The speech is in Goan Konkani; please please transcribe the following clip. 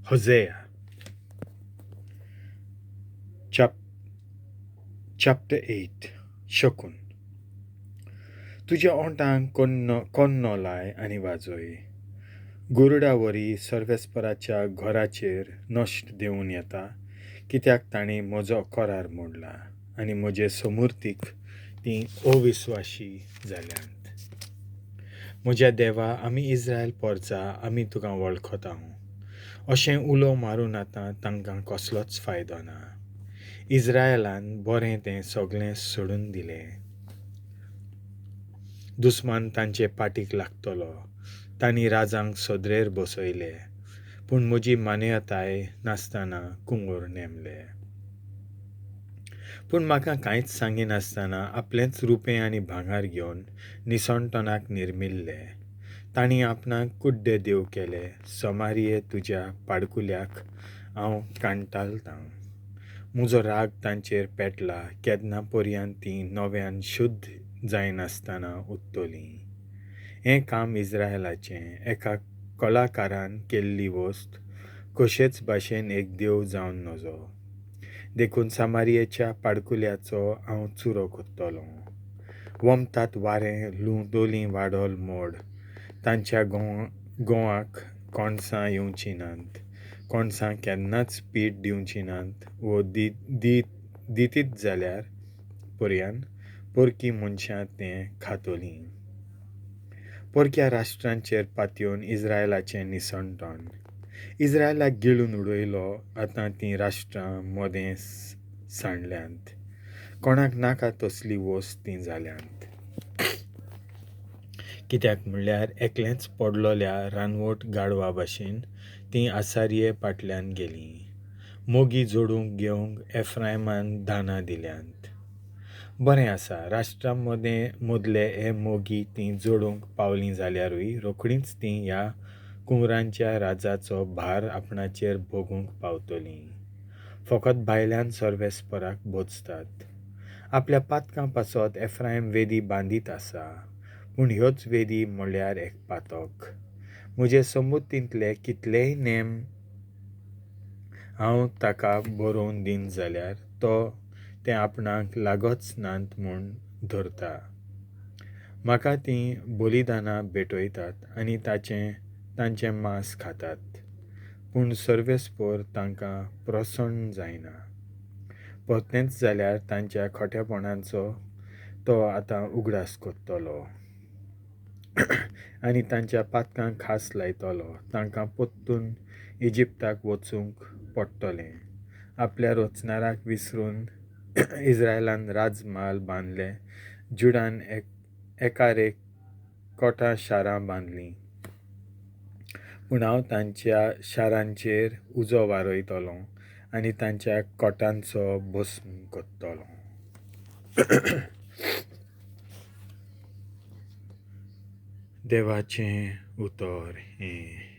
Hosea chapter 8. शकून. तुज्या ओंठांक कोन्नो लाय आनी वाजय. गरुडा वरी सर्वेस्पराच्या घराचेर नश्ट देंवून येता, कित्याक तांणी म्हजो करार मोडला आनी म्हजे समूर्तीक तीं अविस्वाशी जाल्यांत. म्हज्या देवा, आमी इस्रायल पोरचा, आमी तुका वळखता. अशें उलो मारून आतां तांकां कसलोच फायदो ना. इस्रायलान बरें तें सगळें सोडून दिलें. दुस्मान तांचे पाटीक लागतलो. तांणी राजांक सदरेर बसयले, पूण म्हजी मान्यताय नासतना कुंगोर नेमले. पूण म्हाका कांयच सांगिनासतना आपलेंच रुपें आनी भांगर घेवन निसणटनाक निर्मिल्ले. तांणी आपणाक कुड्डे देव केले. समारिये, तुज्या पाडकुल्याक हांव कांटाळटां. म्हजो राग तांचेर पेटला. केन्ना पर्यंत तीं नव्यान शुद्ध जायनासतना उरतलीं. हें काम इस्रायलाचें एका कलाकारान केल्ली वस्त कशेच भाशेन एक देव जावन नजो. देखून सामारियेच्या पाडकुल्याचो हांव चुरो करतलों. वमतात वारें लुंवतलीं वाडोल मोड. तांच्या गोंवाक कणसां येवचीं नात. कणसां केन्नाच पीठ दिवचीं नात वो दितीत जाल्यार पर्यान परकी मनशां तें खातलीं. परक्या राष्ट्रांचेर पातयेवन इस्रायलाचें निसणटण. इस्रायलाक गिळून उडयलो. आतां तीं राष्ट्रां मदें सांडल्यांत. कोणाक नाका तसली वस्त तीं जाल्यांत. कित्याक म्हणल्यार एकलेंच पडलोल्या रानवट गाडवा भाशेन तीं आसारिये फाटल्यान गेलीं. मोगी जोडूंक घेवंक एफ्रायमान दानां दिल्यांत. बरें आसा, राष्ट्रां मदले हे मोगी तीं जोडूंक पावलीं जाल्यारूय रोखडींच तीं ह्या कुंवरांच्या राजाचो भार आपणाचेर भोगूंक पावतलीं. फकत भायल्यान सर्वेस्पराक बोचतात. आपल्या पातकां पासत एफ्रायम वेदी बांदीत आसा, पूण ह्योच वेदी म्हळ्यार एक पातक. म्हजे समुतींतले कितलेय नेम हांव ताका बरोवन दीन जाल्यार तो तें आपणाक लागच नात म्हूण धरता. म्हाका तीं बलिदानां भेटयतात आनी तांचें मांस खातात, पूण सर्वेस्पर तांकां प्रसन्न जायना. परतेंच जाल्यार तांच्या खोटेपणाचो तो आतां उगडास करतलो आनी तांच्या पातकांक खास लायतलो. तांकां परतून इजिप्ताक वचूंक पडटलें. आपल्या रचणाराक विसरून इस्रायलान राजम्हाल बांदले. जुडान एकार एक कोटा शारां बांदलीं, पूण हांव तांच्या शारांचेर उजो वारयतलों आनी तांच्या कोटांचो भस्म करतलों. देवाचें उतर हें.